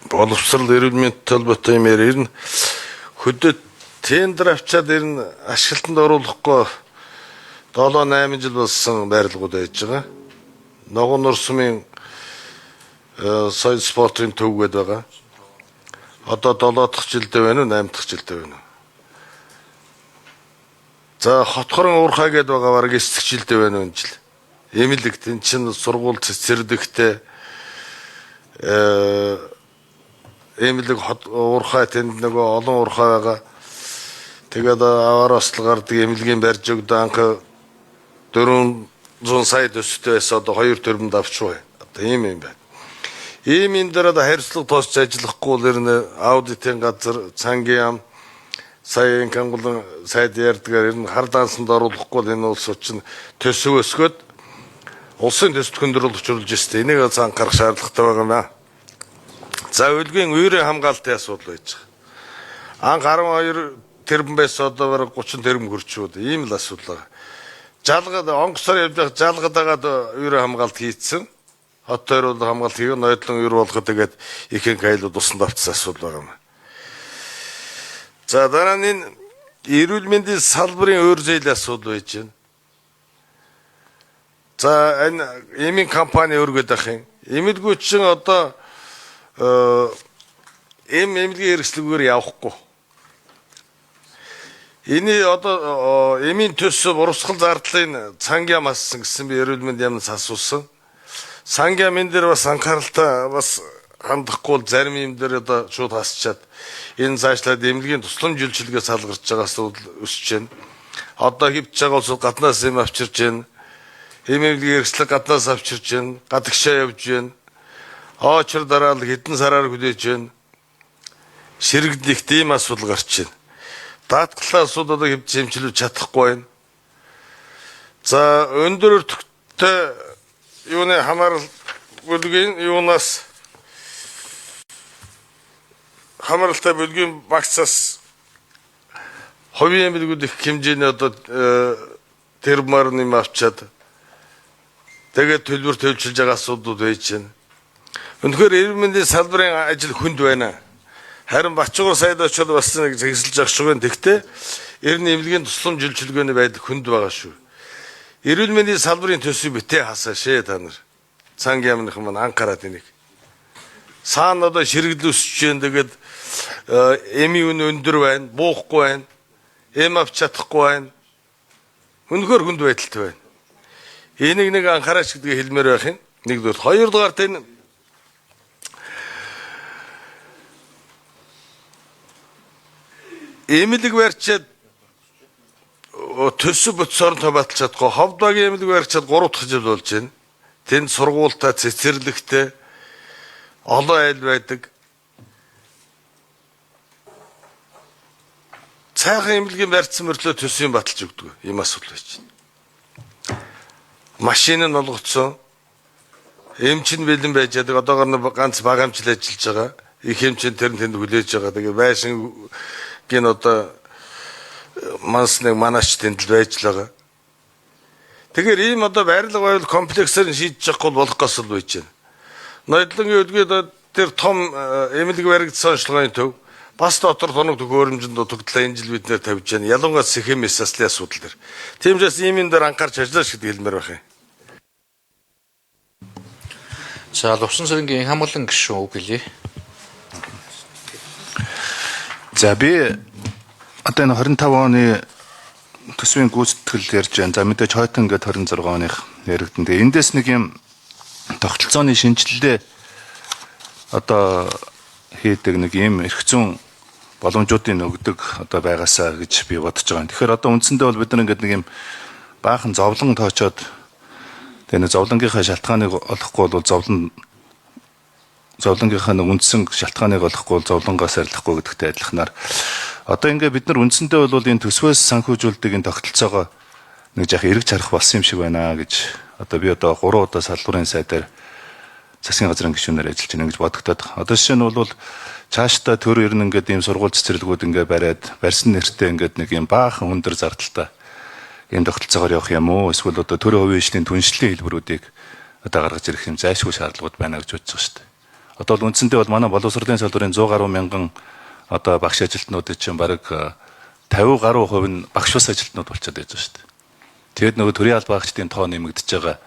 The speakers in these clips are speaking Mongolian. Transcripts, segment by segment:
Боловсрол, эрүүл мэндтэй холбоотой юм яриа. Ер нь хөдөө тендер авчаад ер нь ашиглалтанд оруулахгүй 7 8 жил болсон барилгууд байж байгаа. Ногоон Нурсумын соёл спортын төв гээд байгаа. Одоо 7 дахь жилдээ байна уу, 8 дахь жилдээ байна уу? За, Хотхорон уурхай гээд байгаа, бараг 9 дахь жилдээ байна уу энэ жил. Эмнэлэгт энэ чинь сургууль цэцэрлэгтэй эмнэлэг, хот уурхай, тэнд нөгөө олон уурхай байгаа. Тэгээд аваар осол гардаг эмнэлгийн барьж өгдөө анх 400 сая төстэй байсан, одоо 2 тэрбумд авчихваа. Одоо ийм юм байна. Ийм юм дээр одоо хариуцлага тоосч ажиллахгүй бол ер нь аудитын газар, цангийн яам, сая Инкангулан сайд ярьдгаар ер нь хар дансанд оруулахгүй бол энэ улс чинь төсөв өсгөөд улсын төсөлт хөндрөл учруулж өстэй. Энийг бас анхаарах шаардлагатай байгаа юм аа. За, өлгийн үерийн хамгаалтын асуудал байж байгаа. Анх 12 тэрбум байсан, одоо бараг 30 тэрбум хүрчүүд. Ийм л асуудал байгаа. Жалгад онгоцоор явж байгаа жалгад дагаад үерийн хамгаалт хийцэн. Хот тойрол хамгаалт хийх, ноёдлон үер болгоход тэгээд ихэнх айлууд усанд автсан асуудал байгаа юм. За, дараа нь энэ эрүүл мэндийн салбарын өөр зээл асуудал байж байна. За, энэ эмийн компани өргөд ах юм. Эмэлгүй чинь одоо эм эмнэлгийн хэрэгслүүгээр явахгүй. Эний одоо эмийн төс урсгал зардлын цанг ям ассан гэсэн би эрүүл мэндийн яамнаас асуусан. Санг ям энэ дээр бас анхааралтай бас хандахгүй бол зарим юм дээр одоо шууд хасчаад энэ цаашлаад эмнэлгийн тусламж үйлчилгээ салгарч байгаа асуудал өсөж байна. Одоо хөвч байгаа улсууд гаднаас эм авчирч байна. Эм эмнэлгийн хэрэгслэг гаднаас авчирч байна. Гадагшаа явж байна. Очор дараал хэдэн сараар хүлээж байна. Ширэгдэх тийм асуудал гарч байна. Даатгалаа асуудал одоо хэвч хэмжлүүлж чадахгүй байна. За, өндөр өртөгтэй юуны хамаарал бүлгийн юунаас хамааралтай бүлгийн багцаас хувийн эмнэлгүүд их хэмжээний одоо тэрбумаар нэм авчаад тэгээд төлбөр төлжилж байгаа асуудлууд байж байна. Үнэхээр эрүүл мэндийн салбарын ажил хүнд байна. Харин Батчуугар сайд очиод бас нэг зэгсэлж ах шиг байна. Тэгтээ ер нь эмнэлгийн тусламж үйлчилгээний байдал хүнд байгаа шүү. Эрүүл мэндийн салбарын төсвийг битээ хасаашээ та нар. Цанг яамныхан маань анхаарат энийг. Саана одоо ширэгдэл өсөж जैन, тэгээд эмийн үн өндөр байна, буухгүй байна, эм авч чадахгүй байна. Үнэхээр хүнд байдалтай байна. Энийг нэг анхаараач гэдгийг хэлмээр байх юм. Нэгдүгээр. Хоёрдугаар энэ эмнэлэг барьчаад төсөв бодсоор нь баталж чадахгүй. Ховд багийн эмнэлэг барьчаад 3 дахь жил болж байна. Тэнд сургуультай, цэцэрлэгтэй олон айл байдаг. Цайхан эмнэлгийн барьцсан мөрлөө төсвийн баталж өгдөг. Ийм асуудал байж байна. Машин нь олгоцсон. Эмч нь бэлэн байж байгаа. Одоогор нь ганц бага эмч л ажиллаж байгаа. Их эмч нь тэр тэнд хүлээж байгаа. Тэгээ байшин гин одоо манс нэг манаач тэнд л байж л байгаа. Тэгэхээр ийм одоо байрлал байвал комплексээр нь шийдэж чадахгүй болох госол байж байна. Ноёдлонгийн өдгөөд тэр том эмнэлэг баригдсан онцлогын төв бас дотор тунаг төхөөрөмжөнд дутагдлаа, энэ жил бид нэр тавьж байна. Ялангуяа Сэхэм эс аслын асуудал дээр. Тийм учраас ийм юм дээр анхаарч ажиллаж гэдгийг хэлмээр байх юм. За, Лувсан сэрэнгийн хамгаалан гишүүн үг хэлье. За, би одоо энэ 25 оны төсвийн гүйцэтгэл ярьж байна. За, мэдээж хойтон ингээд 26 оных яригдана. Тэгээ эндээс нэг юм тогтолцооны шинжилгээ одоо хийдэг нэг юм эрх зүйн боломжуудыг өгдөг одоо байгаасаа гэж би бодож байгаа. Тэгэхээр одоо үндсэндээ бол бид нар ингээд нэг юм баахан зовлон тоочоод тэгээ нэг зовлонгийнхаа шалтгааныг олохгүй бол зовлонгийнхаа нэг үндсэн шалтгааныг олохгүй бол зовлонгоос арилахгүй гэдэгтэй адилханаар одоо ингээ бид нар үндсэндээ бол энэ төсвөөс санхүүжүүлдэг энэ тогтолцоогоо нэг жаах эргэж харах болсон юм шиг байна гэж одоо би одоо 3 удаа салбарын сайдаар засгийн газрын гишүүнээр ажиллаж байна гэж бодогдоод. Одоо жишээ нь бол цаашдаа төр ер нь ингээд ийм сургууль цэцэрлэгүүд ингээ бариад барьсан нэртэй ингээд нэг юм баахан өндөр зардалтай ийм тогтолцоогоор явах юм уу? Эсвэл одоо төрийн хувийн хөгжлийн түншлэлийн хэлбэрүүдийг одоо гаргаж ирэх юм зайлшгүй шаардлагууд байна гэж бодож байгаа шүү дээ. Одоо бол үндсэндээ бол манай боловсролын салбарын 100 гаруй мянган одоо багш ажилтнуудын чинь бараг 50 гаруй хувь нь багш бас ажилтнууд болчиход байж байгаа шүү дээ. Тэгээд нөгөө төрийн албан агчдын тоо нэмэгдэж байгаа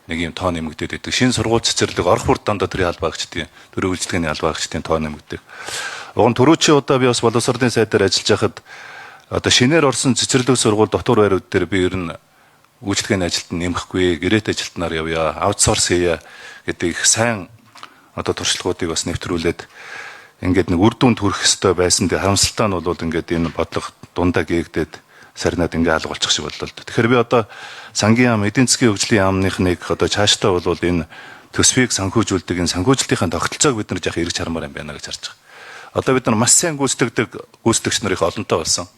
нэг юм тоо нэмэгдээд байдаг. Шинэ сургууль цэцэрлэг орох бүр дандаа төрийн албан агчдын, төрийн үйлчилгээний албан агчдын тоо нэмэгддэг. Уг нь түрүүчийн удаа би бас боловсролын сайдаар ажиллаж байхад одоо шинээр орсон цэцэрлэг сургууль дотор байрууд дээр би ер нь үйлчилгээний ажилтан нэмэхгүй, гэрээт ажилтнаар явъя, аутсорс хийе гэдэг их сайн одоо туршлагуудыг бас нэвтрүүлээд ингээд нэг үр дүнд хүрэх ёстой байсан. Тэгээ харамсалтай нь бол ингээд энэ бодлого дундаа гээгдээд сарнаад ингээ алга болчих шиг боллоо л дээ. Тэгэхээр би одоо сангийн яам, эдийн засгийн хөгжлийн яамных нэг одоо цаашдаа бол энэ төсвийг санхүүжүүлдэг энэ санхүүжилтийн тогтолцоог бид нар яах эргэж хармаар юм байна гэж харж байгаа. Одоо бид нар маш сайн гүйцэтгэдэг гүйцэтгэгч нар их олонтой болсон.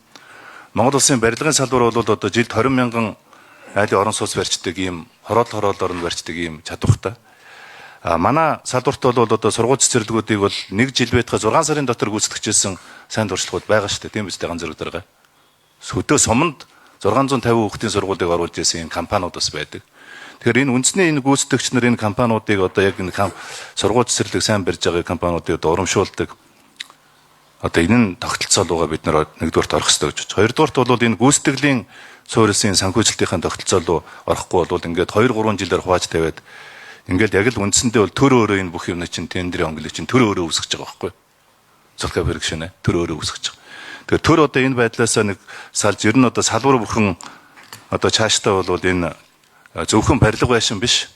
Монгол улсын барилгын салбар бол одоо жилд 20 мянган айлын орон сууц барьцдаг ийм хороолоор нь барьцдаг ийм чадвартай. А манай салбарт бол одоо сургууль цэцэрлэгүүдийг бол нэг жил байтугай 6 сарын дотор гүйцэтгэжсэн сайн туршлагууд байгаа шүү дээ. Тийм биз дээ ганц зэрэг дарга. Хөдөө суманд 650 хүүхдийн сургуулийг оруулж ирсэн ийм компаниуд бас байдаг. Тэгэхээр энэ үндэсний энэ гүйцэтгэгч нар энэ компаниудыг одоо яг энэ сургууль цэцэрлэг сайн барьж байгаа компаниудыг одоо урамшуулдаг. Одоо энэ нь тогтолцоо руугаа бид нар нэгдүгээрт орох ёстой гэж бодож. Хоёрдугаарт бол энэ гүйцэтгэлийн суурилсан санхүүжилтийн тогтолцоо руу орохгүй бол ингээд 2 3 жилээр хувааж тавиад ингээд яг л үндсэндээ бол төр өөрөө энэ бүх юмны чинь тендрийн онголыг чинь төр өөрөө үүсгэж байгаа байхгүй. Зулхай бэрхшэнэ төр өөрөө үүсгэж байгаа. Тэгэхээр төр одоо энэ байдлаасаа нэг салж ер нь одоо салбар бүхэн одоо цаашдаа бол энэ зөвхөн барилга байшин биш.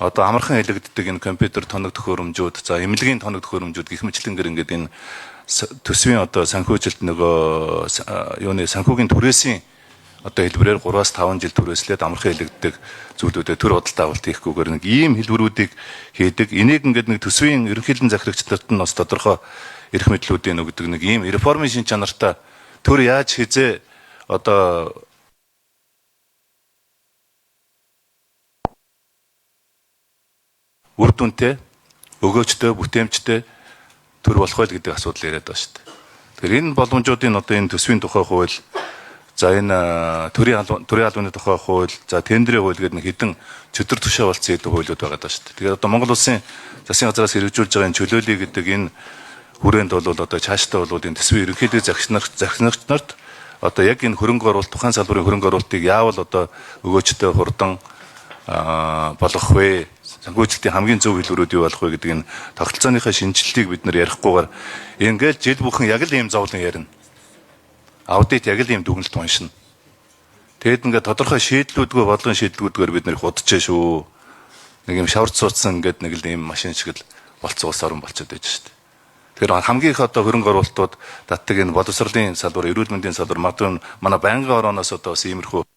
Одоо амархан хэлэгддэг энэ компьютер тоног төхөөрөмжүүд, за эмнэлгийн тоног төхөөрөмжүүд гэх мэтлэнгээр ингээд энэ төсвийн одоо санхүүжилт нөгөө юуны санхүүгийн түрээсийн одоо хэлбэрээр 3-5 жил түрээслээд амархан хэлэгддэг зүйлүүдэд төр худалдаа авалт хийхгүйгээр нэг ийм хэлбэрүүдийг хийдэг. Энийг ингээд нэг төсвийн ерөнхийлөн захирагчдад нь бас тодорхой эрх мэдлүүдийн өгдөг нэг ийм реформын шин чанартай төр яаж хизээ одоо үр дүнтэй, өгөөжтэй, бүтээмжтэй төр болох байл гэдэг асуудал яриад байгаа шүү дээ. Тэгэхээр энэ боломжуудын одоо энэ төсвийн тухай хууль, за энэ төрийн албаны тухай хууль, за тендрийн хууль гэдэг нэг хэдэн чөтгөр тушаа болцсон хэдэн хуулиуд байгаа даа шүү дээ. Тэгэхээр одоо Монгол улсын засгийн газраас хэрэгжүүлж байгаа энэ чөлөөлөе гэдэг энэ хүрээнд бол одоо цаашдаа бол энэ төсвийн ерөнхийлөгч захирагч нарт одоо яг энэ хөрөнгө оруулалт, тухайн салбарын хөрөнгө оруулалтыг яавал одоо өгөөжтэй хурдан болгох вэ? Санхүүжилтийн хамгийн зөв хэлбэрүүд юу болох вэ гэдэг энэ тогтолцооныхаа шинэчлэлтийг бид нар ярихгүйгээр ингээл жил бүхэн яг л ийм зовлон ярина. Аудит яг л ийм дүгнэлт уншина. Тэгэд ингээд тодорхой шийдлүүдгүй, бодлогын шийдлүүдгээр бид нар их удажээ шүү. Нэг юм шаварч суудсан ингээд нэг л ийм машин шиг л болцсон улс орон болчиход байж шүү дээ. Тэгэхээр хамгийн их одоо хөрөнгө оруулалтууд татдаг энэ боловсролын салбар, эрүүл мэндийн салбар, магадгүй манай байнгын орооноос одоо бас иймэрхүү